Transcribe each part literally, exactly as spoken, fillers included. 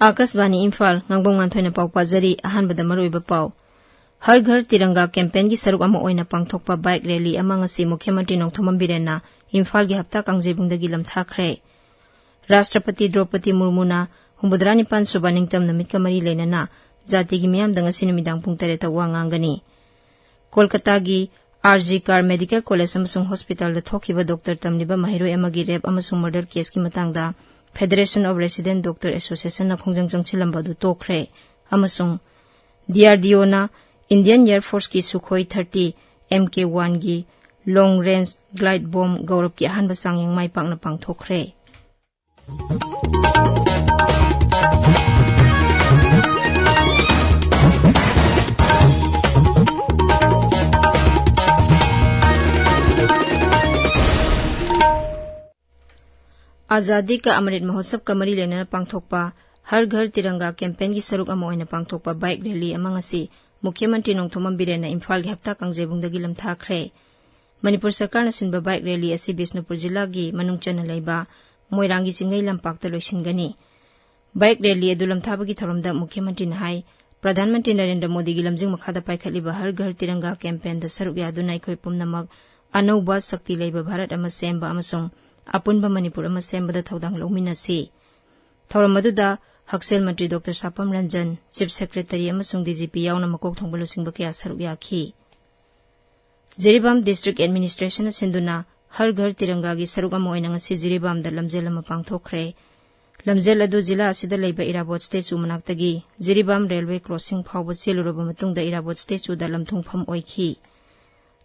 ꯑꯥꯀꯥꯁꯕꯥꯅꯤ ꯏꯝꯐꯥꯜ, ꯉꯥꯡꯕꯝ ꯉꯥꯟꯊꯣꯏꯅ ꯄꯥꯎ ꯄꯥꯖꯔꯤ꯫ ꯑꯍꯥꯟꯕꯗ ꯃꯔꯨꯑꯣꯏꯕ ꯄꯥꯎ꯫ ꯍꯔ ꯘꯔ ꯇꯤꯔꯪꯒꯥ ꯀꯦꯝꯄꯦꯟꯒꯤ ꯁꯔꯨꯛ ꯑꯃ ꯑꯣꯏꯅ ꯄꯥꯡꯊꯣꯛꯄ ꯕꯥꯏꯛ ꯔꯦꯂꯤ ꯑꯃ ꯉꯁꯤ ꯃꯨꯈ꯭ꯌ ꯃꯟꯇ꯭ꯔꯤ ꯅꯣꯡꯊꯣꯝꯕꯝ ꯕꯤꯔꯦꯟꯅ ꯏꯝꯐꯥꯜꯒꯤ ꯍꯞꯇꯥ ꯀꯥꯡꯖꯩꯕꯨꯡꯗꯒꯤ ꯂꯝꯊꯥꯈ꯭ꯔꯦ꯫ ꯔꯥꯁꯇ꯭ꯔꯄꯇꯤ ꯗ꯭ꯔꯧꯄꯗꯤ ꯃꯨꯔꯃꯨꯅ ꯍꯨꯝꯐꯨꯇꯔꯥ ꯅꯤꯄꯥꯟ ꯁꯨꯕ ꯅꯤꯡꯇꯝ ꯅꯨꯃꯤꯠꯀ ꯃꯔꯤ ꯂꯩꯅꯅ ꯖꯥꯇꯤꯒꯤ ꯃꯤꯌꯥꯝꯗ ꯉꯁꯤ ꯅꯨꯃꯤꯗꯥꯡ ꯄꯨꯡ ꯇꯔꯦꯠꯇ ꯋꯥ ꯉꯥꯡꯒꯅꯤ꯫ ꯀꯣꯜꯀꯇꯥꯒꯤ R G Kar medical college ꯑꯃꯁꯨꯡ ꯍꯣꯁꯄꯤꯇꯥꯜꯗ ꯊꯣꯛꯈꯤꯕ ꯗꯣꯛꯇꯔ ꯇꯝꯂꯤꯕ ꯃꯍꯩꯔꯣꯏ ꯑꯃꯒꯤ ꯔꯦꯞ ꯑꯃꯁꯨꯡ ꯃꯔꯗꯔ ꯀꯦꯁꯀꯤ ꯃꯇꯥꯡꯗ Federation of Resident Doctor Associationꯅ ꯈꯣꯡꯖꯪ ꯆꯪꯁꯤꯜꯂꯝꯕ ꯑꯗꯨ ꯇꯣꯛꯈ꯭ꯔꯦ꯫ ꯑꯃꯁꯨꯡ ꯗꯤ ꯑꯥꯔ ꯗꯤ ꯑꯣꯅ Indian Air Forceꯀꯤ ꯁꯨꯈꯣꯏ ꯊꯥꯔꯇꯤ ꯑꯦꯝ ꯀꯦ ꯋꯥꯟꯒꯤ ꯂꯣꯡ ꯔꯦꯟꯖ ꯒ꯭ꯂꯥꯏꯗ ꯕꯣꯝ ꯒꯧꯔꯕꯀꯤ ꯑꯍꯥꯟꯕ ꯆꯥꯡꯌꯦꯡ ꯃꯥꯏ ꯄꯥꯛꯅ ꯄꯥꯡꯊꯣꯛꯈ꯭ꯔꯦ꯫ ꯑꯥꯖꯥꯗꯤ ꯀꯥ ꯑꯃꯔꯤꯠ ꯃꯍꯣꯠꯁꯕꯀ ꯃꯔꯤ ꯂꯩꯅꯅ ꯄꯥꯡꯊꯣꯛꯄ ꯍꯔ ꯘꯔ ꯇꯤꯔꯪꯒꯥ ꯀꯦꯝꯄꯦꯟꯒꯤ ꯁꯔꯨꯛ ꯑꯃ ꯑꯣꯏꯅ ꯄꯥꯡꯊꯣꯛꯄ ꯕꯥꯏꯛ ꯔꯦꯂꯤ ꯑꯃ ꯉꯁꯤ ꯃꯨꯈ꯭ꯌ ꯃꯟꯇ꯭ꯔꯤ ꯅꯣꯡꯊꯣꯝꯕꯝ ꯕꯤꯔꯦꯟꯅ ꯏꯝꯐꯥꯜꯒꯤ ꯍꯞꯇꯥ ꯀꯥꯡꯖꯩꯕꯨꯡꯗꯒꯤ ꯂꯝꯊꯥꯈ꯭ꯔꯦ꯫ ꯃꯅꯤꯄꯨꯔ ꯁꯔꯀꯥꯔꯅ ꯁꯤꯟꯕ ꯕꯥꯏꯛ ꯔꯦꯂꯤ ꯑꯁꯤ ꯕꯤꯁꯅꯨꯄꯨꯔ ꯖꯤꯂꯥꯒꯤ ꯃꯅꯨꯡ ꯆꯟꯅ ꯂꯩꯕ ꯃꯣꯏꯔꯥꯡꯒꯤ ꯆꯤꯡꯂꯩ ꯂꯝꯄꯥꯛꯇ ꯂꯣꯏꯁꯤꯟꯒꯅꯤ꯫ ꯕꯥꯏꯛ ꯔꯦꯂꯤ ꯑꯗꯨ ꯂꯝꯊꯥꯕꯒꯤ ꯊꯧꯔꯝꯗ ꯃꯨꯈ꯭ꯌ ꯃꯟꯇ꯭ꯔꯤꯅ ꯍꯥꯏ, ꯄ꯭ꯔꯙꯥꯟ ꯃꯟꯇ꯭ꯔꯤ ꯅꯔꯦꯟꯗ꯭ꯔ ꯃꯣꯗꯤꯒꯤ ꯂꯝꯖꯤꯡ ꯃꯈꯥꯗ ꯄꯥꯏꯈꯠꯂꯤꯕ ꯍꯔ ꯘꯔ ꯇꯤꯔꯪꯒꯥ ꯀꯦꯝꯄꯦꯟꯗ ꯁꯔꯨꯛ ꯌꯥꯗꯨꯅ ꯑꯩꯈꯣꯏ ꯄꯨꯝꯅꯃꯛ ꯑꯅꯧꯕ ꯁꯛꯇꯤ ꯂꯩꯕ ꯚꯥꯔꯠ ꯑꯃ ꯁꯦꯝꯕ ꯑꯃꯁꯨꯡ ꯑꯄꯨꯟꯕ ꯃꯅꯤꯄꯨꯔ ꯑꯃ ꯁꯦꯝꯕꯗ ꯊꯧꯗꯥꯡ ꯂꯧꯃꯤꯟꯅꯁꯤ꯫ ꯊꯧꯔꯝ ꯑꯗꯨꯗ ꯍꯛꯁꯦꯜ ꯃꯟꯇ꯭ꯔꯤ ꯗꯣꯛꯇꯔ ꯁꯥꯄꯝ ꯔꯟꯖꯟ, ꯆꯤꯐ ꯁꯦꯀ꯭ꯔꯦꯇꯔꯤ ꯑꯃꯁꯨꯡ ꯗꯤ ꯖꯤ ꯄꯤ ꯌꯥꯎꯅ ꯃꯀꯣꯛ ꯊꯣꯡꯕ ꯂꯨꯆꯤꯡꯕ ꯀꯌꯥ ꯁꯔꯨꯛ ꯌꯥꯈꯤ꯫ ꯖꯤꯔꯤꯕꯥꯝ ꯗꯤꯁꯇ꯭ꯔꯤꯛ ꯑꯦꯗꯃꯤꯅꯤꯁꯇ꯭ꯔꯦꯁꯟꯅ ꯁꯤꯟꯗꯨꯅ ꯍꯔ ꯘꯔ ꯇꯤꯔꯪꯒꯥꯒꯤ ꯁꯔꯨꯛ ꯑꯃ ꯑꯣꯏꯅ ꯉꯁꯤ ꯖꯤꯔꯤꯕꯥꯝꯗ ꯂꯝꯖꯦꯜ ꯑꯃ ꯄꯥꯡꯊꯣꯛꯈ꯭ꯔꯦ꯫ ꯂꯝꯖꯦꯜ ꯑꯗꯨ ꯖꯤꯂꯥ ꯑꯁꯤꯗ ꯂꯩꯕ ꯏꯔꯥꯕꯣꯠ ꯁ꯭ꯇꯦꯆꯨ ꯃꯅꯥꯛꯇꯒꯤ ꯖꯤꯔꯤꯕꯥꯝ ꯔꯦꯜꯋꯦ ꯀ꯭ꯔꯣꯁꯤꯡ ꯐꯥꯎꯕ ꯆꯦꯜꯂꯨꯔꯕ ꯃꯇꯨꯡꯗ ꯏꯔꯥꯕꯣꯠ ꯁ꯭ꯇꯦꯆꯨꯗ ꯂꯝꯊꯨꯡꯐꯝ ꯑꯣꯏꯈꯤ꯫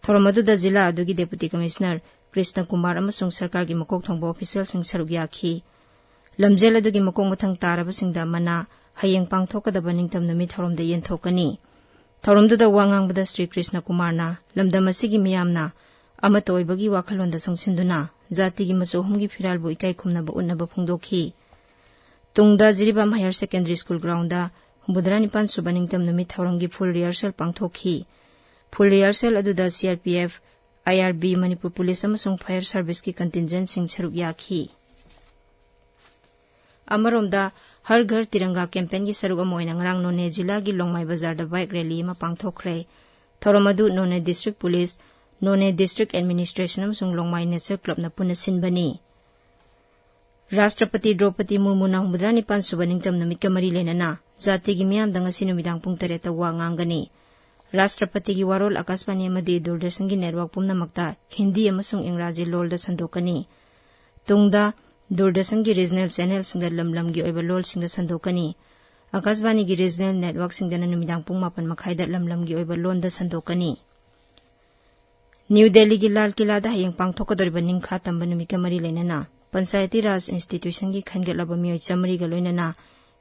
ꯊꯧꯔꯝ ꯑꯗꯨꯗ ꯖꯤꯂꯥ ꯑꯗꯨꯒꯤ ꯗꯦꯄꯨꯇꯤ ꯀꯃꯤꯁꯅꯔ ꯀ꯭ꯔꯤꯁꯅ ꯀꯨꯃꯥꯔ ꯑꯃꯁꯨꯡ ꯁꯔꯀꯥꯔꯒꯤ ꯃꯀꯣꯛ ꯊꯣꯡꯕ ꯑꯣꯐꯤꯁꯤꯌꯦꯜꯁꯤꯡ ꯁꯔꯨꯛ ꯌꯥꯈꯤ꯫ ꯂꯝꯖꯦꯜ ꯑꯗꯨꯒꯤ ꯃꯀꯣꯛ ꯃꯊꯪ ꯇꯥꯔꯕꯁꯤꯡꯗ ꯃꯅꯥ ꯍꯌꯦꯡ ꯄꯥꯡꯊꯣꯛꯀꯗꯕ ꯅꯤꯡꯇꯝ ꯅꯨꯃꯤꯠ ꯊꯧꯔꯝꯗ ꯌꯦꯟꯊꯣꯛꯀꯅꯤ꯫ ꯊꯧꯔꯝꯗꯨꯗ ꯋꯥ ꯉꯥꯡꯕꯗ ꯁ꯭ꯔꯤ ꯀ꯭ꯔꯤꯁꯅ ꯀꯨꯃꯥꯔꯅ ꯂꯝꯗꯝ ꯑꯁꯤꯒꯤ ꯃꯤꯌꯥꯝꯅ ꯑꯃꯠꯇ ꯑꯣꯏꯕꯒꯤ ꯋꯥꯈꯜꯂꯣꯟꯗ ꯆꯪꯁꯤꯟꯗꯨꯅ ꯖꯥꯇꯤꯒꯤ ꯃꯆꯨ ꯑꯍꯨꯝꯒꯤ ꯐꯤꯔꯥꯜꯕꯨ ꯏꯀꯥꯏ ꯈꯨꯝꯅꯕ ꯎꯠꯅꯕ ꯐꯣꯡꯗꯣꯛꯈꯤ꯫ ꯇꯨꯡꯗ Jiribam higher secondary school ground ꯍꯨꯝꯐꯨꯇꯔꯥ ꯅꯤꯄꯥꯟ ꯁꯨꯕ ꯅꯤꯡꯇꯝ ꯅꯨꯃꯤꯠ ꯊꯧꯔꯝꯒꯤ ꯐꯨꯜ ꯔꯤꯍꯔꯁꯦꯜ ꯄꯥꯡꯊꯣꯛꯈꯤ꯫ ꯐꯨꯜ ꯔꯤꯍꯔꯁꯦꯜ ꯑꯗꯨꯗ ꯁꯤ ꯑꯥꯔ ꯄꯤ ꯑꯦꯐ, ꯑꯥꯏ ꯑꯥꯔ ꯕꯤ, ꯃꯅꯤꯄꯨꯔ ꯄꯨꯂꯤꯁ ꯑꯃꯁꯨꯡ ꯐꯥꯌꯔ ꯁꯥꯔꯚꯤꯁꯀꯤ ꯀꯟꯇꯤꯟꯖꯦꯟꯠꯁꯤꯡ ꯁꯔꯨꯛ ꯌꯥꯈꯤ꯫ ꯑꯃꯔꯣꯝꯗ, ꯍꯔ ꯘꯔ ꯇꯤꯔꯪꯒꯥ ꯀꯦꯝꯄꯦꯟꯒꯤ ꯁꯔꯨꯛ ꯑꯃ ꯑꯣꯏꯅ ꯉꯔꯥꯡ ꯅꯣꯅꯦ ꯖꯤꯂꯥꯒꯤ ꯂꯣꯡꯃꯥꯏ ꯕꯖꯥꯔꯗ ꯕꯥꯏꯛ ꯔꯦꯂꯤ ꯑꯃ ꯄꯥꯡꯊꯣꯛꯈ꯭ꯔꯦ꯫ ꯊꯧꯔꯝ ꯑꯗꯨ ꯅꯣꯅꯦ ꯗꯤꯁꯇ꯭ꯔꯤꯛ ꯄꯨꯂꯤꯁ, ꯅꯣꯅꯦ ꯗꯤꯁꯇ꯭ꯔꯤꯛ ꯑꯦꯗꯃꯤꯅꯤꯁꯇ꯭ꯔꯦꯁꯟ ꯑꯃꯁꯨꯡ ꯂꯣꯡꯃꯥꯏ ꯅꯦꯆꯔ ꯀ꯭ꯂꯕꯅ ꯄꯨꯟꯅ ꯁꯤꯟꯕꯅꯤ꯫ ꯔꯥꯁꯇ꯭ꯔꯄꯇꯤ ꯗ꯭ꯔꯧꯄꯗꯤ ꯃꯨꯔꯃꯨꯅ ꯍꯨꯝꯐꯨꯇꯔꯥꯅꯤꯄꯥꯟ ꯁꯨꯕ ꯅꯤꯡꯇꯝ ꯅꯨꯃꯤꯠꯀ ꯃꯔꯤ ꯂꯩꯅꯅ ꯖꯥꯇꯤꯒꯤ ꯃꯤꯌꯥꯝꯗ ꯉꯁꯤ ꯅꯨꯃꯤꯗꯥꯡ ꯄꯨꯡ ꯇꯔꯦꯠꯇ ꯋꯥ ꯉꯥꯡꯒꯅꯤ꯫ ꯔꯥꯁꯇ꯭ꯔꯄꯇꯤꯒꯤ ꯋꯥꯔꯣꯜ ꯑꯀꯥꯁꯕꯥꯅꯤ ꯑꯃꯗꯤ ꯗꯨꯔꯗꯔꯁꯟꯒꯤ ꯅꯦꯠꯋꯥꯔꯛ ꯄꯨꯝꯅꯃꯛꯇ ꯍꯤꯟꯗꯤ ꯑꯃꯁꯨꯡ ꯏꯪꯒ꯭ꯔꯥꯖꯤ ꯂꯣꯜꯗ ꯁꯟꯗꯣꯛꯀꯅꯤ꯫ ꯇꯨꯡꯗ ꯗꯨꯔꯗꯔꯁꯟꯒꯤ ꯔꯤꯖꯅꯦꯜ ꯆꯦꯅꯦꯜꯁꯤꯡꯗ ꯂꯝ ꯂꯝꯒꯤ ꯑꯣꯏꯕ ꯂꯣꯜꯁꯤꯡꯗ ꯁꯟꯗꯣꯛꯀꯅꯤ꯫ ꯑꯀꯥꯁꯕꯥꯅꯤꯒꯤ ꯔꯤꯖꯅꯦꯜ ꯅꯦꯠꯋꯥꯔꯛꯁꯤꯡꯗꯅ ꯅꯨꯃꯤꯗꯥꯡ ꯄꯨꯡ ꯃꯥꯄꯟ ꯃꯈꯥꯏꯗ ꯂꯝ ꯂꯝꯒꯤ ꯑꯣꯏꯕ ꯂꯣꯟꯗ ꯁꯟꯗꯣꯛꯀꯅꯤ꯫ ꯅ꯭ꯌꯨ ꯗꯦꯜꯂꯤꯒꯤ ꯂꯥꯜ ꯀꯤꯂꯥꯗ ꯍꯌꯦꯡ ꯄꯥꯡꯊꯣꯛꯀꯗꯧꯔꯤꯕ ꯅꯤꯡꯈꯥ ꯇꯝꯕ ꯅꯨꯃꯤꯠꯀ ꯃꯔꯤ ꯂꯩꯅꯅ ꯄꯟꯆꯥꯌꯇꯤ ꯔꯥꯖ ꯏꯟꯁꯇꯤꯇ꯭ꯌꯨꯁꯟꯒꯤ ꯈꯟꯒꯠꯂꯕ ꯃꯤꯑꯣꯏ ꯆꯥꯃꯔꯤꯒ ꯂꯣꯏꯅꯅ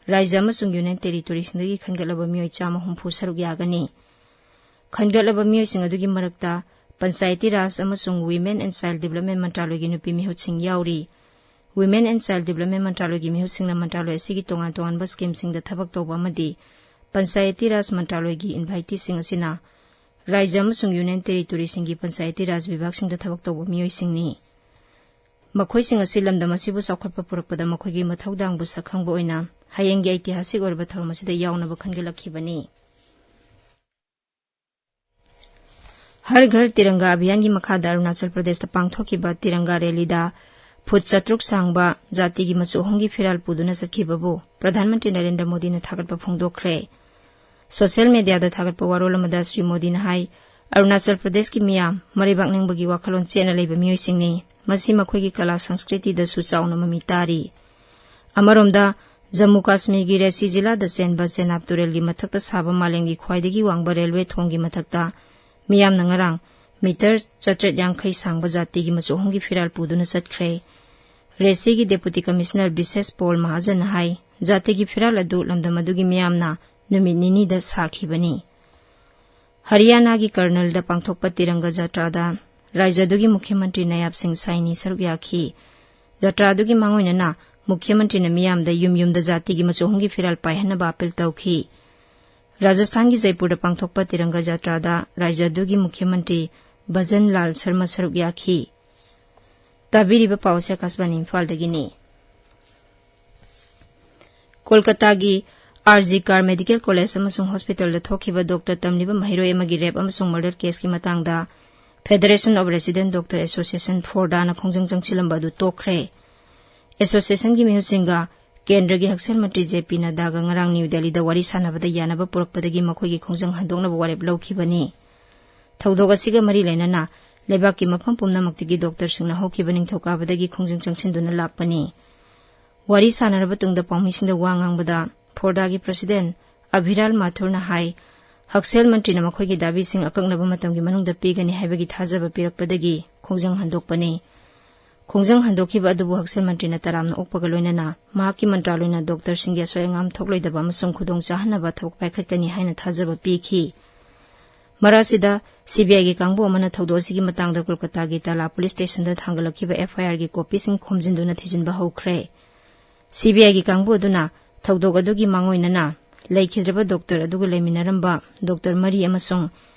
ꯔꯥꯏꯖ꯭ꯌ ꯑꯃꯁꯨꯡ ꯌꯨꯅꯤꯌꯟ ꯇꯦꯔꯤꯇꯣꯔꯤꯁꯤꯡꯗꯒꯤ ꯈꯟꯒꯠꯂꯕ ꯃꯤꯑꯣꯏ ꯆꯥꯝꯃ ꯍꯨꯝꯐꯨ ꯁꯔꯨꯛ ꯌꯥꯒꯅꯤ꯫ ꯈꯟꯒꯠꯂꯕ ꯃꯤꯑꯣꯏꯁꯤꯡ ꯑꯗꯨꯒꯤ ꯃꯔꯛꯇ ꯄꯟꯆꯥꯌꯇꯤ ꯔꯥꯖ ꯑꯃꯁꯨꯡ Women and Child Development ꯃꯟꯇ꯭ꯔꯥꯂꯣꯏꯒꯤ ꯅꯨꯄꯤ ꯃꯤꯍꯨꯠꯁꯤꯡ ꯌꯥꯎꯔꯤ꯫ Women and Child Development ꯃꯟꯇ꯭ꯔꯥꯂꯣꯏꯒꯤ ꯃꯤꯍꯨꯠꯁꯤꯡꯅ ꯃꯟꯇ꯭ꯔꯥꯂꯣꯏ ꯑꯁꯤꯒꯤ ꯇꯣꯉꯥꯟ ꯇꯣꯉꯥꯟꯕ ꯁ꯭ꯀꯤꯝꯁꯤꯡꯗ ꯊꯕꯛ ꯇꯧꯕ ꯑꯃꯗꯤ ꯄꯟꯆꯥꯌꯇꯤ ꯔꯥꯖ ꯃꯟꯇ꯭ꯔꯥꯂꯣꯏꯒꯤ ꯏꯟꯚꯥꯏꯇꯤꯁꯤꯡ ꯑꯁꯤꯅ ꯔꯥꯏꯖ꯭ꯌ ꯑꯃꯁꯨꯡ ꯌꯨꯅꯤꯌꯟ ꯇꯦꯔꯤꯇꯣꯔꯤꯁꯤꯡꯒꯤ ꯄꯟꯆꯥꯌꯇꯤ ꯔꯥꯖ ꯕꯤꯚꯥꯒꯁꯤꯡꯗ ꯊꯕꯛ ꯇꯧꯕ ꯃꯤꯑꯣꯏꯁꯤꯡꯅꯤ꯫ ꯃꯈꯣꯏꯁꯤꯡ ꯑꯁꯤ ꯂꯝꯗꯝ ꯑꯁꯤꯕꯨ ꯆꯥꯎꯈꯠꯄ ꯄꯨꯔꯛꯄꯗ ꯃꯈꯣꯏꯒꯤ ꯃꯊꯧꯗꯥꯡꯕꯨ ꯁꯛꯈꯪꯕ ꯑꯣꯏꯅ ꯍꯌꯦꯡꯒꯤ ꯑꯩꯇꯤꯍꯥꯁꯤꯛ ꯑꯣꯏꯔꯕ ꯊꯧꯔꯝ ꯑꯁꯤꯗ ꯌꯥꯎꯅꯕ ꯈꯟꯒꯠꯂꯛꯈꯤꯕꯅꯤ꯫ ꯍꯔ ꯘꯔ ꯇꯤꯔꯪꯒꯥ ꯑꯚꯤꯌꯥꯟꯒꯤ ꯃꯈꯥꯗ ꯑꯔꯨꯅꯥꯆꯜ ꯄ꯭ꯔꯗꯦꯁꯇ ꯄꯥꯡꯊꯣꯛꯈꯤꯕ ꯇꯤꯔꯪꯒꯥ ꯔꯦꯂꯤꯗ ꯐꯨꯠ ꯆꯥꯇ꯭ꯔꯨꯛ ꯁꯥꯡꯕ ꯖꯥꯇꯤꯒꯤ ꯃꯆꯨ ꯑꯍꯨꯝꯒꯤ ꯐꯤꯔꯥꯜ ꯄꯨꯗꯨꯅ ꯆꯠꯈꯤꯕꯕꯨ ꯄ꯭ꯔꯙꯥꯟ ꯃꯟꯇ꯭ꯔꯤ ꯅꯔꯦꯟꯗ꯭ꯔ ꯃꯣꯗꯤꯅ ꯊꯥꯒꯠꯄ ꯐꯣꯡꯗꯣꯛꯈ꯭ꯔꯦ꯫ ꯁꯣꯁꯤꯌꯦꯜ ꯃꯦꯗꯤꯌꯥꯗ ꯊꯥꯒꯠꯄ ꯋꯥꯔꯣꯜ ꯑꯃꯗ ꯁ꯭ꯔꯤ ꯃꯣꯗꯤꯅ ꯍꯥꯏ, ꯑꯔꯨꯅꯥꯆꯜ ꯄ꯭ꯔꯗꯦꯁꯀꯤ ꯃꯤꯌꯥꯝ ꯃꯔꯩꯕꯥꯛ ꯅꯤꯡꯕꯒꯤ ꯋꯥꯈꯜꯂꯣꯟ ꯆꯦꯠꯅ ꯂꯩꯕ ꯃꯤꯑꯣꯏꯁꯤꯡꯅꯤ꯫ ꯃꯁꯤ ꯃꯈꯣꯏꯒꯤ ꯀꯂꯥ ꯁꯪꯁꯀ꯭ꯔꯤꯇꯤꯗꯁꯨ ꯆꯥꯎꯅ ꯃꯃꯤ ꯇꯥꯔꯤ꯫ ꯑꯃꯔꯣꯝꯗ, ꯖꯝꯃꯨ ꯀꯥꯁꯃꯤꯔꯒꯤ ꯔꯦꯁꯤ ꯖꯤꯂꯥꯗ ꯆꯦꯟꯕ ꯆꯦꯅꯥꯕ ꯇꯨꯔꯦꯜꯒꯤ ꯃꯊꯛꯇ ꯁꯥꯕ ꯃꯥꯂꯦꯝꯒꯤ ꯈ꯭ꯋꯥꯏꯗꯒꯤ ꯋꯥꯡꯕ ꯔꯦꯜꯋꯦ ꯊꯣꯡꯒꯤ ꯃꯊꯛꯇ ꯃꯤꯌꯥꯝꯅ ꯉꯔꯥꯡ ꯃꯤꯇꯔ ꯆꯥꯇ꯭ꯔꯦꯠ ꯌꯥꯡꯈꯩ ꯁꯥꯡꯕ ꯖꯥꯇꯤꯒꯤ ꯃꯆꯨ ꯑꯍꯨꯝꯒꯤ ꯐꯤꯔꯥꯜ ꯄꯨꯗꯨꯅ ꯆꯠꯈ꯭ꯔꯦ꯫ ꯔꯦꯁꯤꯒꯤ ꯗꯦꯄꯨꯇꯤ ꯀꯃꯤꯁꯅꯔ ꯕꯤꯁꯦꯁ ꯄꯣꯜ ꯃꯍꯥꯖꯟꯅ ꯍꯥꯏ, ꯖꯥꯇꯤꯒꯤ ꯐꯤꯔꯥꯜ ꯑꯗꯨ ꯂꯝꯗꯝ ꯑꯗꯨꯒꯤ ꯃꯤꯌꯥꯝꯅ ꯅꯨꯃꯤꯠ ꯅꯤꯅꯤꯗ ꯁꯥꯈꯤꯕꯅꯤ꯫ ꯍꯔꯤꯌꯥꯅꯥꯒꯤ ꯀꯔꯅꯜꯗ ꯄꯥꯡꯊꯣꯛꯄ ꯇꯤꯔꯪꯒ ꯖꯥꯇ꯭ꯔꯥꯗ ꯔꯥꯏꯖ꯭ꯌ ꯑꯗꯨꯒꯤ ꯃꯨꯈ꯭ꯌ ꯃꯟꯇ꯭ꯔꯤ ꯅꯌꯥꯕ ꯁꯤꯡ ꯁꯥꯏꯅꯤ ꯁꯔꯨꯛ ꯌꯥꯈꯤ꯫ ꯖꯥꯇ꯭ꯔꯥ ꯑꯗꯨꯒꯤ ꯃꯥꯡꯑꯣꯏꯅꯅ ꯃꯨꯈ꯭ꯌ ꯃꯟꯇ꯭ꯔꯤꯅ ꯃꯤꯌꯥꯝꯗ ꯌꯨꯝ ꯌꯨꯝꯗ ꯖꯥꯇꯤꯒꯤ ꯃꯆꯨ ꯑꯍꯨꯝꯒꯤ ꯐꯤꯔꯥꯜ ꯄꯥꯏꯍꯟꯅꯕ ꯑꯥꯄꯤꯜ ꯇꯧꯈꯤ꯫ ꯔꯥꯖꯁꯊꯥꯟꯒꯤ ꯖꯩꯄꯨꯔꯗ ꯄꯥꯡꯊꯣꯛꯄ ꯇꯤꯔꯪꯒ ꯖꯥꯇ꯭ꯔꯥꯗ ꯔꯥꯏꯖ꯭ꯌ ꯑꯗꯨꯒꯤ ꯃꯨꯈ꯭ꯌ ꯃꯟꯇ꯭ꯔꯤ ꯚꯖꯟ ꯂꯥꯜ ꯁꯔꯃ ꯁꯔꯨꯛ ꯌꯥꯈꯤ꯫ ꯇꯥꯕꯤꯔꯤꯕ ꯄꯥꯎ ꯑꯁꯤ ꯑꯀꯥꯁꯕꯥꯅꯤ ꯏꯝꯐꯥꯜꯗꯒꯤꯅꯤ꯫ ꯀꯣꯜꯀꯇꯥꯒꯤ R G Kar medical college ꯑꯃꯁꯨꯡ ꯍꯣꯁꯄꯤꯇꯥꯜꯗ ꯊꯣꯛꯈꯤꯕ ꯗꯣꯛꯇꯔ ꯇꯝꯂꯤꯕ ꯃꯍꯩꯔꯣꯏ ꯑꯃꯒꯤ ꯔꯦꯞ ꯑꯃꯁꯨꯡ ꯃꯔꯗꯔ ꯀꯦꯁꯀꯤ ꯃꯇꯥꯡꯗ Federation of Resident Doctor Association, ꯐꯣꯔꯗꯥꯅ ꯈꯣꯡꯖꯪ ꯆꯪꯁꯤꯜꯂꯝꯕ ꯑꯗꯨ ꯇꯣꯛꯈ꯭ꯔꯦ꯫ ꯑꯦꯁꯣꯁꯤꯌꯦꯁꯟꯒꯤ ꯃꯤꯍꯨꯠꯁꯤꯡꯒ ꯀꯦꯟꯗ꯭ꯔꯒꯤ ꯍꯛꯁꯦꯜ ꯃꯟꯇ꯭ꯔꯤ ꯖꯦ ꯄꯤ ꯅꯗ꯭ꯗꯥꯒ ꯉꯔꯥꯡ ꯅ꯭ꯌꯨ ꯗꯦꯜꯂꯤꯗ ꯋꯥꯔꯤ ꯁꯥꯟꯅꯕꯗ ꯌꯥꯅꯕ ꯄꯨꯔꯛꯄꯗꯒꯤ ꯃꯈꯣꯏꯒꯤ ꯈꯣꯡꯖꯪ ꯍꯟꯗꯣꯛꯅꯕ ꯋꯥꯔꯦꯞ ꯂꯧꯈꯤꯕꯅꯤ꯫ ꯊꯧꯗꯣꯛ ꯑꯁꯤꯒ ꯃꯔꯤ ꯂꯩꯅꯅ ꯂꯩꯕꯥꯛꯀꯤ ꯃꯐꯝ ꯄꯨꯝꯅꯃꯛꯇꯒꯤ ꯗꯣꯛꯇꯔꯁꯤꯡꯅ ꯍꯧꯈꯤꯕ ꯅꯤꯡꯊꯧꯀꯥꯕꯗꯒꯤ ꯈꯣꯡꯖꯪ ꯆꯪꯁꯤꯟꯗꯨꯅ ꯂꯥꯛꯄꯅꯤ꯫ ꯋꯥꯔꯤ ꯁꯥꯟꯅꯔꯕ ꯇꯨꯡꯗ ꯄꯥꯎꯃꯤꯁꯤꯡꯗ ꯋꯥ ꯉꯥꯡꯕꯗ ꯐꯣꯔꯗꯥꯒꯤ ꯄ꯭ꯔꯁꯤꯗꯦꯟ ꯑꯚꯤꯔꯥꯜ ꯃꯥꯊꯨꯔꯅ ꯍꯥꯏ, ꯍꯛꯁꯦꯜ ꯃꯟꯇ꯭ꯔꯤꯅ ꯃꯈꯣꯏꯒꯤ ꯗꯥꯕꯤꯁꯤꯡ ꯑꯀꯛꯅꯕ ꯃꯇꯝꯒꯤ ꯃꯅꯨꯡꯗ ꯄꯤꯒꯅꯤ ꯍꯥꯏꯕꯒꯤ ꯊꯥꯖꯕ ꯄꯤꯔꯛꯄꯗꯒꯤ ꯈꯣꯡꯖꯪ ꯍꯟꯗꯣꯛꯄꯅꯤ꯫ ꯈꯣꯡꯖꯪ ꯍꯟꯗꯣꯛꯈꯤꯕ ꯑꯗꯨꯕꯨ ꯍꯛꯁꯦꯜ ꯃꯟꯇ꯭ꯔꯤꯅ ꯇꯔꯥꯝꯅ ꯑꯣꯛꯄꯒ ꯂꯣꯏꯅꯅ ꯃꯍꯥꯛꯀꯤ ꯃꯟꯇ꯭ꯔꯥꯂꯣꯏꯅ ꯗꯣꯛꯇꯔꯁꯤꯡꯒꯤ ꯑꯁꯣꯏ ꯑꯉꯥꯝ ꯊꯣꯛꯂꯣꯏꯗꯕ ꯑꯃꯁꯨꯡ ꯈꯨꯗꯣꯡ ꯆꯥꯍꯟꯅꯕ ꯊꯕꯛ ꯄꯥꯏꯈꯠꯀꯅꯤ ꯍꯥꯏꯅ ꯊꯥꯖꯕ ꯄꯤꯈꯤ꯫ ꯃꯔꯛ ꯑꯁꯤꯗ ꯁꯤ ꯕꯤ ꯑꯥꯏꯒꯤ ꯀꯥꯡꯕꯨ ꯑꯃꯅ ꯊꯧꯗꯣꯛ ꯑꯁꯤꯒꯤ ꯃꯇꯥꯡꯗ ꯀꯣꯜꯀꯇꯥꯒꯤ ꯇꯥꯂꯥ ꯄꯨꯂꯤꯁ ꯁ꯭ꯇꯦꯁꯟꯗ ꯊꯥꯡꯒꯠꯂꯛꯈꯤꯕ ꯑꯦꯐ ꯑꯥꯏ ꯑꯥꯔꯒꯤ ꯀꯣꯄꯤꯁꯤꯡ ꯈꯣꯝꯖꯤꯟꯗꯨꯅ ꯊꯤꯖꯤꯟꯕ ꯍꯧꯈ꯭ꯔꯦ꯫ ꯁꯤ ꯕꯤ ꯑꯥꯏꯒꯤ ꯀꯥꯡꯕꯨ ꯑꯗꯨꯅ ꯊꯧꯗꯣꯛ ꯑꯗꯨꯒꯤ ꯃꯥꯡꯑꯣꯏꯅꯅ ꯂꯩꯈꯤꯗ꯭ꯔꯕ ꯗꯣꯛꯇꯔ ꯑꯗꯨꯒ ꯂꯩꯃꯤꯟꯅꯔꯝꯕ ꯗꯣꯛꯇꯔ ꯃꯔꯤ ꯑꯃꯁꯨꯡ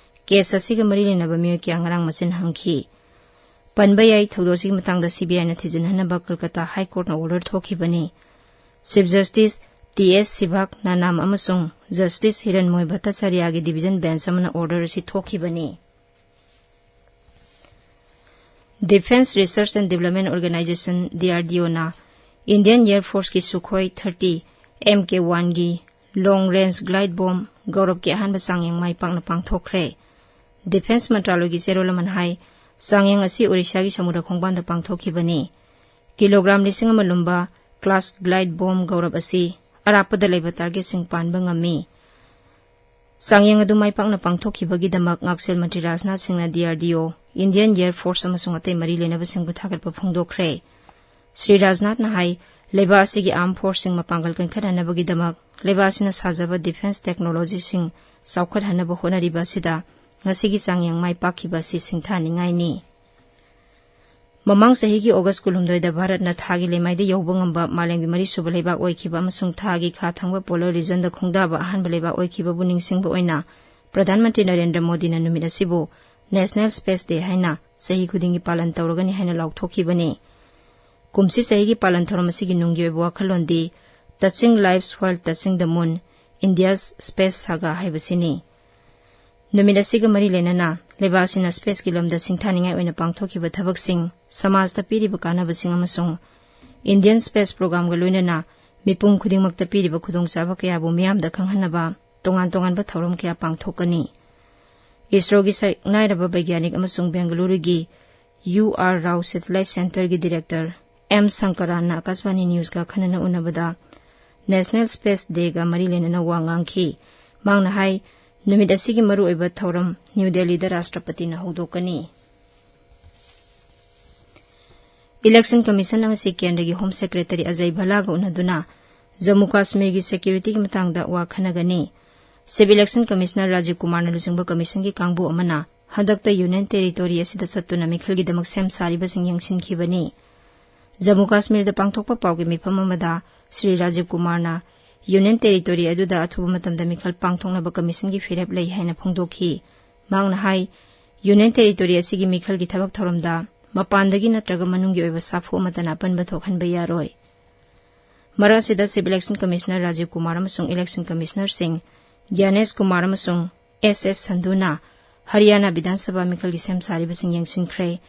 ꯀꯦꯁ ꯑꯁꯤꯒ ꯃꯔꯤ ꯂꯩꯅꯕ ꯃꯤꯑꯣꯏ ꯀꯌꯥ ꯉꯔꯥꯡ ꯃꯆꯤꯟ ꯍꯪꯈꯤ꯫ ꯄꯟꯕ ꯌꯥꯏ, ꯊꯧꯗꯣꯛ ꯑꯁꯤꯒꯤ ꯃꯇꯥꯡꯗ ꯁꯤ ꯕꯤ ꯑꯥꯏꯅ ꯊꯤꯖꯤꯟꯍꯟꯅꯕ ꯀꯜꯀꯇꯥ ꯍꯥꯏ ꯀꯣꯔꯠꯅ ꯑꯣꯔꯗꯔ ꯊꯣꯛꯈꯤꯕꯅꯤ꯫ Chief justice T S Sivagnanam ꯑꯃꯁꯨꯡ ꯖꯁꯇꯤꯁ ꯍꯤꯔꯟꯃꯣꯏ ꯚꯠꯇꯥꯆꯥꯔꯌꯥꯒꯤ ꯗꯤꯚꯤꯖꯟ ꯕꯦꯟꯆ ꯑꯃꯅ ꯑꯣꯔꯗꯔ ꯑꯁꯤ ꯊꯣꯛꯈꯤꯕꯅꯤ꯫ Defence Research and Development Organisation, D R D ꯑꯣꯅ Indian Air Forceꯀꯤ ꯁꯨꯈꯣꯏ ꯊꯥꯔꯇꯤ ꯑꯦꯝ ꯀꯦ ꯋꯥꯟꯒꯤ ꯂꯣꯡ ꯔꯦꯟꯖ ꯒ꯭ꯂꯥꯏꯗ ꯕꯣꯝ ꯒꯧꯔꯕꯀꯤ ꯑꯍꯥꯟꯕ ꯆꯥꯡꯌꯦꯡ ꯃꯥꯏ ꯄꯥꯛꯅ ꯄꯥꯡꯊꯣꯛꯈ꯭ꯔꯦ꯫ ꯗꯤꯐꯦꯟꯁ ꯃꯟꯇ꯭ꯔꯥꯂꯣꯏꯒꯤ ꯆꯦꯔꯣꯜ ꯑꯃꯅ ꯍꯥꯏ, ꯆꯥꯡꯌꯦꯡ ꯑꯁꯤ ꯑꯣꯔꯤꯁꯥꯒꯤ ꯁꯃꯨꯗ꯭ꯔ ꯈꯣꯡꯕꯥꯟꯗ ꯄꯥꯡꯊꯣꯛꯈꯤꯕꯅꯤ꯫ ꯀꯤꯂꯣꯒ꯭ꯔꯥꯝ ꯂꯤꯁꯤꯡ ꯑꯃ ꯂꯨꯝꯕ ꯀ꯭ꯂꯥꯁ ꯒ꯭ꯂꯥꯏꯗ ꯕꯣꯝ ꯒꯧꯔꯕ ꯑꯁꯤ ꯑꯔꯥꯞꯄꯗ ꯂꯩꯕ ꯇꯥꯔꯒꯦꯠꯁꯤꯡ ꯄꯥꯟꯕ ꯉꯝꯃꯤ꯫ ꯆꯥꯡꯌꯦꯡ ꯑꯗꯨ ꯃꯥꯏ ꯄꯥꯛꯅ ꯄꯥꯡꯊꯣꯛꯈꯤꯕꯒꯤꯗꯃꯛ ꯉꯥꯛꯁꯦꯜ ꯃꯟꯇ꯭ꯔꯤ ꯔꯥꯖꯅꯥꯊ ꯁꯤꯡꯅ ꯗꯤ ꯑꯥꯔ ꯗꯤ ꯑꯣ, ꯏꯟꯗꯤꯌꯟ ꯑꯦꯌꯔ ꯐꯣꯔꯁ ꯑꯃꯁꯨꯡ ꯑꯇꯩ ꯃꯔꯤ ꯂꯩꯅꯕꯁꯤꯡꯕꯨ ꯊꯥꯒꯠꯄ ꯐꯣꯡꯗꯣꯛꯈ꯭ꯔꯦ꯫ ꯁ꯭ꯔꯤ ꯔꯥꯖꯅꯥꯊꯅ ꯍꯥꯏ, ꯂꯩꯕꯥꯛ ꯑꯁꯤꯒꯤ ꯑꯥꯔꯝ ꯐꯣꯔꯁꯁꯤꯡ ꯃꯄꯥꯡꯒꯜ ꯀꯟꯈꯠꯍꯟꯅꯕꯒꯤꯗꯃꯛ ꯂꯩꯕꯥꯛ ꯑꯁꯤꯅ ꯁꯥꯖꯕ ꯗꯤꯐꯦꯟꯁ ꯇꯦꯛꯅꯣꯂꯣꯖꯤꯁꯤꯡ ꯆꯥꯎꯈꯠꯍꯟꯅꯕ ꯍꯣꯠꯅꯔꯤꯕ ꯑꯁꯤꯗ ꯉꯁꯤꯒꯤ ꯆꯥꯡꯌꯦꯡ ꯃꯥꯏ ꯄꯥꯛꯈꯤꯕ ꯑꯁꯤ ꯁꯤꯡꯊꯥꯅꯤꯡꯉꯥꯏꯅꯤ꯫ ꯃꯃꯥꯡ ꯆꯍꯤꯒꯤ ꯑꯣꯒꯁ ꯀꯨꯟꯍꯨꯝꯗꯣꯏꯗ ꯚꯥꯔꯠꯅ ꯊꯥꯒꯤ ꯂꯩꯃꯥꯏꯗ ꯌꯧꯕ ꯉꯝꯕ ꯃꯥꯂꯦꯝꯒꯤ ꯃꯔꯤꯁꯨꯕ ꯂꯩꯕꯥꯛ ꯑꯣꯏꯈꯤꯕ ꯑꯃꯁꯨꯡ ꯊꯥꯒꯤ ꯈꯥ ꯊꯪꯕ ꯄꯣꯂꯔ ꯔꯤꯖꯟꯗ ꯈꯣꯡꯗꯥꯕ ꯑꯍꯥꯟꯕ ꯂꯩꯕꯥꯛ ꯑꯣꯏꯈꯤꯕꯕꯨ ꯅꯤꯡꯁꯤꯡꯕ ꯑꯣꯏꯅ ꯄ꯭ꯔꯙꯥꯟ ꯃꯟꯇ꯭ꯔꯤ ꯅꯔꯦꯟꯗ꯭ꯔ ꯃꯣꯗꯤꯅ ꯅꯨꯃꯤꯠ ꯑꯁꯤꯕꯨ ꯅꯦꯁꯅꯦꯜ ꯁ꯭ꯄꯦꯁ ꯗꯦ ꯍꯥꯏꯅ ꯆꯍꯤ ꯈꯨꯗꯤꯡꯒꯤ ꯄꯥꯂꯟ ꯇꯧꯔꯒꯅꯤ ꯍꯥꯏꯅ ꯂꯥꯎꯊꯣꯛꯈꯤꯕꯅꯤ꯫ ꯀꯨꯝꯁꯤ ꯆꯍꯤꯒꯤ ꯄꯥꯂꯟ ꯊꯧꯔꯝ ꯑꯁꯤꯒꯤ ꯅꯨꯡꯒꯤ ꯑꯣꯏꯕ ꯋꯥꯈꯜꯂꯣꯟꯗꯤ Touching Lives While Touching the Moon, India's Space Saga ꯍꯥꯏꯕꯁꯤꯅꯤ꯫ ꯅꯨꯃꯤꯠ ꯑꯁꯤꯒ ꯃꯔꯤ ꯂꯩꯅꯅ ꯂꯩꯕꯥꯛ ꯑꯁꯤꯅ spaceꯀꯤ ꯂꯝꯗ ꯁꯤꯡꯊꯥꯅꯤꯡꯉꯥꯏ ꯑꯣꯏꯅ ꯄꯥꯡꯊꯣꯛꯈꯤꯕ ꯊꯕꯛꯁꯤꯡ, ꯁꯃꯥꯖꯇ ꯄꯤꯔꯤꯕ ꯀꯥꯟꯅꯕꯁꯤꯡ ꯑꯃꯁꯨꯡ Indian space programꯒ ꯂꯣꯏꯅꯅ ꯃꯤꯄꯨꯝ ꯈꯨꯗꯤꯡꯃꯛꯇ ꯄꯤꯔꯤꯕ ꯈꯨꯗꯣꯡꯆꯥꯕ ꯀꯌꯥꯕꯨ ꯃꯤꯌꯥꯝꯗ ꯈꯪꯍꯟꯅꯕ ꯇꯣꯉꯥꯟ ꯇꯣꯉꯥꯟꯕ ꯊꯧꯔꯝ ꯀꯌꯥ ꯄꯥꯡꯊꯣꯛꯀꯅꯤ꯫ ꯏꯁꯔꯣꯒꯤ ꯁꯛꯅꯥꯏꯔꯕ ꯕꯩꯒ꯭ꯌꯥꯅꯤꯛ ꯑꯃꯁꯨꯡ ꯕꯦꯡꯒꯂꯨꯔꯨꯒꯤ ꯌꯨ ꯑꯥꯔ ꯔꯥꯎ Satellite Centreꯒꯤ Director ꯑꯦꯝ ꯁꯪꯀꯔꯥꯟꯅ ꯑꯀꯥꯁꯕꯥꯅꯤ Newsꯀ ꯈꯟꯅꯅ ꯎꯅꯕꯗ National Space Dayꯒ ꯃꯔꯤ ꯂꯩꯅꯅ ꯋꯥ ꯉꯥꯡꯈꯤ꯫ ꯃꯍꯥꯛꯅ ꯍꯥꯏ, ꯅꯨꯃꯤꯠ ꯑꯁꯤꯒꯤ ꯃꯔꯨꯑꯣꯏꯕ ꯊꯧꯔꯝ ꯅ꯭ꯌꯨ ꯗꯦꯜꯂꯤꯗ ꯔꯥꯁꯇ꯭ꯔꯄꯇꯤꯅ ꯍꯧꯗꯣꯛꯀꯅꯤ꯫ Election Commission ꯉꯁꯤ ꯀꯦꯟꯗ꯭ꯔꯒꯤ Home Secretary ꯑꯖꯌ ꯚꯜꯂꯥꯒ ꯎꯅꯗꯨꯅ ꯖꯝꯃꯨ ꯀꯥꯁꯃꯤꯔꯒꯤ securityꯒꯤ ꯃꯇꯥꯡꯗ ꯋꯥ ꯈꯟꯅꯒꯅꯤ꯫ Chief Election Commissioner ꯔꯥꯖꯤꯕ ꯀꯨꯃꯥꯔꯅ ꯂꯨꯆꯤꯡꯕ commissionꯒꯤ ꯀꯥꯡꯕꯨ ꯑꯃꯅ ꯍꯟꯗꯛꯇ Union Territory ꯑꯁꯤꯗ ꯆꯠꯇꯨꯅ ꯃꯤꯈꯜꯒꯤꯗꯃꯛ ꯁꯦꯝ ꯁꯥꯔꯤꯕꯁꯤꯡ ꯌꯦꯡꯁꯤꯟꯈꯤꯕꯅꯤ꯫ ꯖꯝꯃꯨ ꯀꯥꯁꯃꯤꯔꯗ ꯄꯥꯡꯊꯣꯛꯄ ꯄꯥꯎꯒꯤ ꯃꯤꯐꯝ ꯑꯃꯗ ꯁ꯭ꯔꯤ ꯔꯥꯖꯤꯕ ꯀꯨꯃꯥꯔꯅ Union Territory ꯑꯗꯨꯗ ꯑꯊꯨꯕ ꯃꯇꯝꯗ ꯃꯤꯈꯜ ꯄꯥꯡꯊꯣꯛꯅꯕ commissionꯒꯤ ꯐꯤꯔꯦꯞ ꯂꯩ ꯍꯥꯏꯅ ꯐꯣꯡꯗꯣꯛꯈꯤ꯫ ꯃꯍꯥꯛꯅ ꯍꯥꯏ, Union Territory ꯑꯁꯤꯒꯤ ꯃꯤꯈꯜꯒꯤ ꯊꯕꯛ ꯊꯧꯔꯝꯗ ꯃꯄꯥꯟꯗꯒꯤ ꯅꯠꯇ꯭ꯔꯒ ꯃꯅꯨꯡꯒꯤ ꯑꯣꯏꯕ ꯁꯥꯐꯨ ꯑꯃꯠꯇꯅ ꯑꯄꯟꯕ ꯊꯣꯛꯍꯟꯕ ꯌꯥꯔꯣꯏ꯫ ꯃꯔꯛ ꯑꯁꯤꯗ Chief Election Commissioner Rajiv Kumar ꯑꯃꯁꯨꯡ Election Commissionerꯁꯤꯡ ꯒ꯭ꯌꯥꯅꯦꯁ ꯀꯨꯃꯥꯔ ꯑꯃꯁꯨꯡ ꯑꯦꯁ ꯑꯦꯁ ꯁꯟꯙꯨꯅ ꯍꯔꯤꯌꯥꯅꯥ ꯕꯤꯙꯥꯟ ꯁꯚꯥ ꯃꯤꯈꯜꯒꯤ ꯁꯦꯝ ꯁꯥꯔꯤꯕꯁꯤꯡ ꯌꯦꯡꯁꯤꯟꯈ꯭ꯔꯦ꯫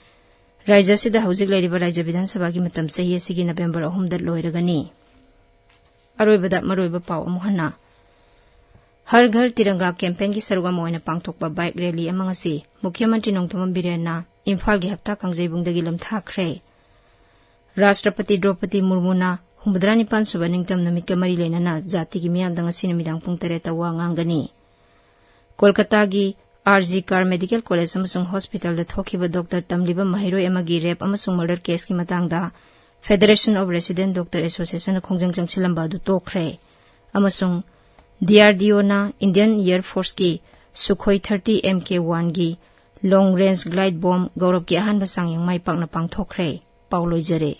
ꯔꯥꯖ꯭ꯌ ꯑꯁꯤꯗ ꯍꯧꯖꯤꯛ ꯂꯩꯔꯤꯕ ꯔꯥꯖ꯭ꯌ ꯕꯤꯙꯥꯟ ꯁꯚꯥꯒꯤ ꯃꯇꯝ ꯆꯍꯤ ꯑꯁꯤꯒꯤ ꯅꯕꯦꯝꯕꯔ ꯑꯍꯨꯝꯗ ꯂꯣꯏꯔꯒꯅꯤ꯫ ꯑꯔꯣꯏꯕꯗ ꯃꯔꯨꯑꯣꯏꯕ ꯄꯥꯎ ꯑꯃꯨꯛ ꯍꯟꯅ꯫ ꯍꯔ ꯘꯔ ꯇꯤꯔꯪꯒꯥ campaignꯒꯤ ꯁꯔꯨꯛ ꯑꯃ ꯑꯣꯏꯅ ꯄꯥꯡꯊꯣꯛꯄ bike rally ꯑꯃ ꯉꯁꯤ ꯃꯨꯈ꯭ꯌ ꯃꯟꯇ꯭ꯔꯤ ꯅꯣꯡꯊꯣꯝꯕꯝ ꯕꯤꯔꯦꯟꯅ ꯏꯝꯐꯥꯜꯒꯤ ꯍꯞꯇꯥ ꯀꯥꯡꯖꯩꯕꯨꯡꯗꯒꯤ ꯂꯝꯊꯥꯈ꯭ꯔꯦ꯫ ꯔꯥꯁꯇ꯭ꯔꯄꯇꯤ ꯗ꯭ꯔꯧꯄꯗꯤ ꯃꯨꯔꯃꯨꯅ ꯍꯨꯝꯐꯨꯇꯔꯥ ꯅꯤꯄꯥꯟ ꯁꯨꯕ ꯅꯤꯡꯇꯝ ꯅꯨꯃꯤꯠꯀ ꯃꯔꯤ ꯂꯩꯅꯅ ꯖꯥꯇꯤꯒꯤ ꯃꯤꯌꯥꯝꯗ ꯉꯁꯤ ꯅꯨꯃꯤꯗꯥꯡ ꯄꯨꯡ ꯇꯔꯦꯠꯇ ꯋꯥ ꯉꯥꯡꯒꯅꯤ꯫ ꯀꯣꯜꯀꯇꯥꯒꯤ R G Kar Medical College ꯑꯃꯁꯨꯡ Hospitalꯗ ꯊꯣꯛꯈꯤꯕ doctor ꯇꯝꯂꯤꯕ ꯃꯍꯩꯔꯣꯏ ꯑꯃꯒꯤ rape ꯑꯃꯁꯨꯡ murder caseꯀꯤ ꯃꯇꯥꯡꯗ Federation of Resident Doctor Associationꯅ ꯈꯣꯡꯖꯪ ꯆꯪꯁꯤꯜꯂꯝꯕ ꯑꯗꯨ ꯇꯣꯛꯈ꯭ꯔꯦ꯫ ꯑꯃꯁꯨꯡ ꯗꯤ ꯑꯥꯔ ꯗꯤ ꯑꯣꯅ Indian Air Forceꯀꯤ Sukhoi thirty M K oneꯒꯤ long range glide bomb ꯒꯧꯔꯕꯀꯤ ꯑꯍꯥꯟꯕ ꯆꯥꯡꯌꯦꯡ ꯃꯥꯏ ꯄꯥꯛꯅ ꯄꯥꯡꯊꯣꯛꯈ꯭ꯔꯦ꯫ ꯄꯥꯎ ꯂꯣꯏꯖꯔꯦ꯫